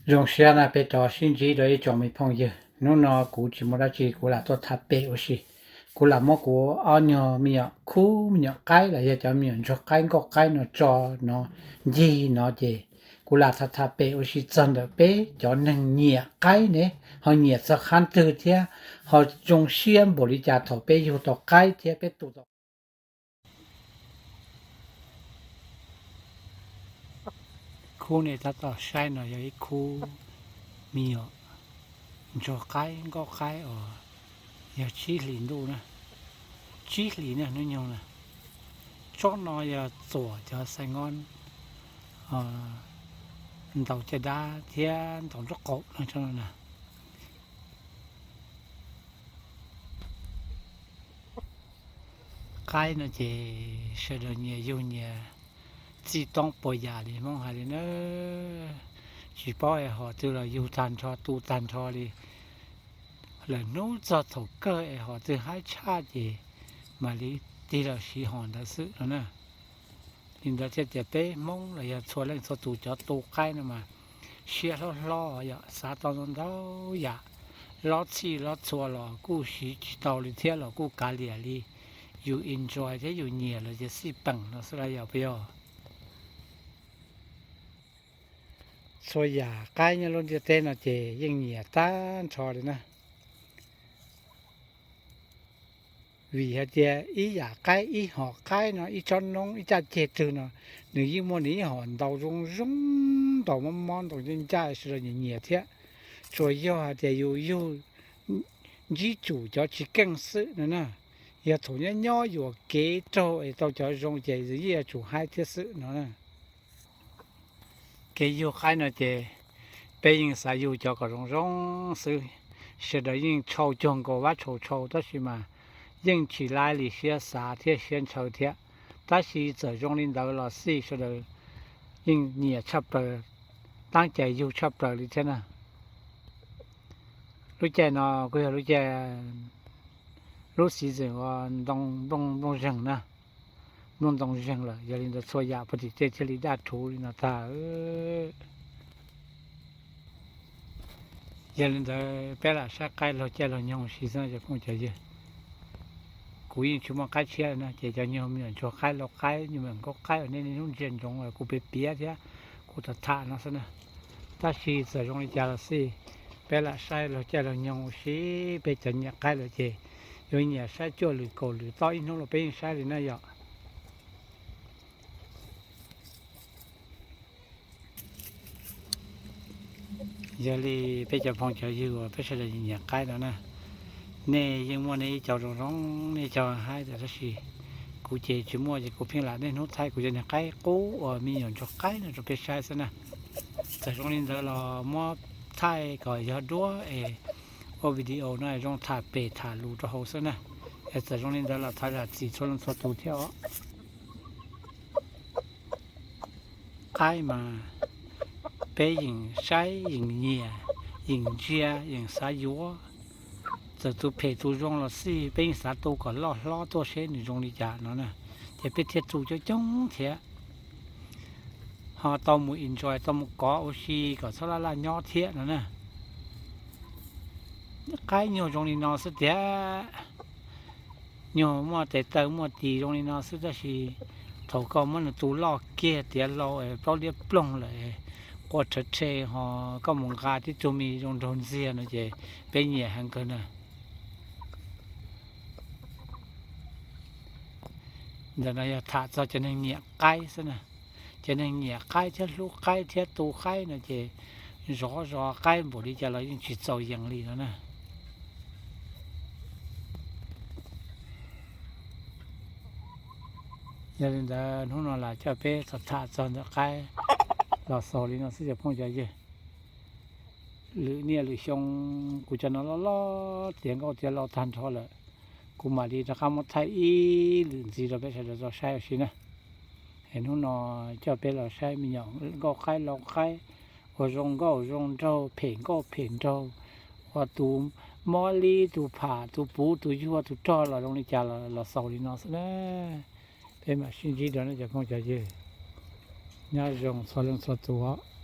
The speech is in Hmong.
Zoo siab na peb rov sib ntsib rau ib tsoom me phooj ywg. Hnub no kuv tsis muaj dab tsi, kuv lam tuaj tham pem ua si. Kuv lam muab kuv ob nyuag me nyuam khub me nyuam qaib los yog cov me nyuam ntsuag qaib nkauj qaib no tso no ncig no ces kuv lam tham tham pem ua si txog ntawm peb cov neeg nyiam qaib ne ho nyiam txog qhov twg thiab ho zoo siab npaum li cas thaum peb yug tau qaib thiab peb tu tau. Khub nej tab tom saib no yog ib khub me nyuam ntsuag qaib nkauj qaib uas yog tsib hlis ntuj na, tsib hlis na hnub nyoog na. Tsob no yog txuam cov xais ngob ntaus caj dab thiab ntaus nraub qaum no tsob no na. Qaib no ces sawv daws nyias yug nyias txij toob puas yam li Hmoob hais li na. Tsis paub es hom twg los yug tag nrho tu tag nrho li. Lawm hnub txog thaum kawg es hom twg haib tshaj ces mam li tig los siv hom ntawd xwb no na. Li ntawd thiaj tias peb Hmoob los yog txhua leej txhua tus cov tu qaib no mas siab hlob hlob yom, xav tau ntau ntau yam, lob txhij lob txhua los kuj siv tsis tau li thiab los kuj kav liam li. Yus enjoy thiab yus nyiam lawm ces xij peem no xwb los yog puas yog? Txhua yam qaib nyob lub ntiaj teb no ces yeej nyiam tag nrho li na. Vim hais tias ib yam qaib, ib hom qaib no, ib tsob noob, ib caj ceg twg no, nws yeej muaj nws ib hom ntaus zoo zoo, ntaus mob mob, ntaus ncaj ncaj, sawv daws nyiam nyiam thiab. Tsuas yog hais tias yus yug ntsib tsum cov tsis keej xwb no na. Yog thaum nyob nyob yuam kev raug es tau cov zoo ces yeej yuav tsum haib thiab xwb no na. Kev yug qaib no ces peb yeej xav yug cov kom zoo zoo xwb. Sawv daws yeej tshau cuag nkaus vab tshau tshau tab sis mas yeej tsis laib li siab xav thiab siab ntshaw thiab. Tab sis txawm zoo li ntawd los xij sawv daws yeej nyiam tshaj plaws, tab cai yug tshaj plaws li thiab na. Lub caij no kuj yog lub caij, lub season uas ntoo nplooj zeeg na, nplooj ntoo zeeg lawm, yog li ntawd txhua yam puag tim tej thiaj li daj rhuv li no tag. Yog li ntawd peb lam saib qaib laug caij laug nyoog ua si xwb cov phooj cov ywg. Kuv yeej tsis muaj qaib tshiab na ces cov nyuag me nyuam ntsuag qaib lau qaib, nyuag me nyuam nkauj qaib uas nej niaj hnub ntsia ntsoov kuv piav piav thiab kuv tham tham no xwb na. Tab sis txawm zoo li cas los xij, peb lam saib laug caij laug nyoog ua si. Peb cov nyiam qaib lawm ces yuav nyiam saib cuaj lwm kaum lwm toj ib hnub los peb yeej saib li na yom. Yog li peb cov phooj cov ywg uas peb sawv daws nyiam qaib no na, nej yeej muaj nej ib co zoo zoo, nej co haib tiag tab sis kuv ces tsis muaj ces kuv pheej lam niaj hnub thaij kuv cov niag qaib qub uas me nyuam ntsuag qaib no rau peb saib xwb na. Txawm zoo li ntawd los muab thaij kom yog duab es ua video no zoo tham pem tham lus rau hauv xwb na. Es txawm zoo li ntawd los thov zam txim txhua leej txhua tus thiab os. Qaib mas peb yeem saib yeem nyiam, yeem ntsia yeem xav yuav. Txawm tus phem tus zoo los xij peb yeej xav tu kom loj hlob tuaj seb nws zoo li cas no na, ces peb thiaj tu coob coob thiab. Ho tau mus enjoy, tau mus kov ua si kom txhob laj laj nyob thiab no na. Qaib nyuag zoo li no xwb tiag, nyuag muaj tes taw muaj tis zoo li no xwb tab sis thaum koj muab nws tu loj kiag tiav hlau plaub liab ploog lawm, quaj rhawv rhe ho koj mus nqa tib tug me zoo nraug ntxiag no ces peb nyiam heev kawg na. Ntawm no yog tham txog cov neeg nyiam qaib xwb na. Cov neeg nyiam qaib thiab hlub qaib thiab tu qaib no ces zov zov qaib npaum li cas los yeej tsis txaus yees li no na. Yog li ntawd hnub no lam coj peb tham tham txog ntawm qaib los xaus li no xwb cov phooj cov ywg. Lwm niaj lwm xyoo kuv cov no loj loj tiav nkauj tiav lau tag nrho lawm, kuv mam li rov qab muab thaij ib lwm ntxiv rau peb sawv daws tau saib ua si na. Es hnub no coj peb los saib me nyuam nkauj qaib lau qaib uas zoo nkauj zoo nraug, phem nkauj phem nraug, uas tus mob li, tus pham, tus puv, tus yuag, tus rog los zoo li cas los xaus li no xwb na. Peb mam sib ntsib dua na cov phooj cov ywg. Nyob zoo txhua leej txhua tus.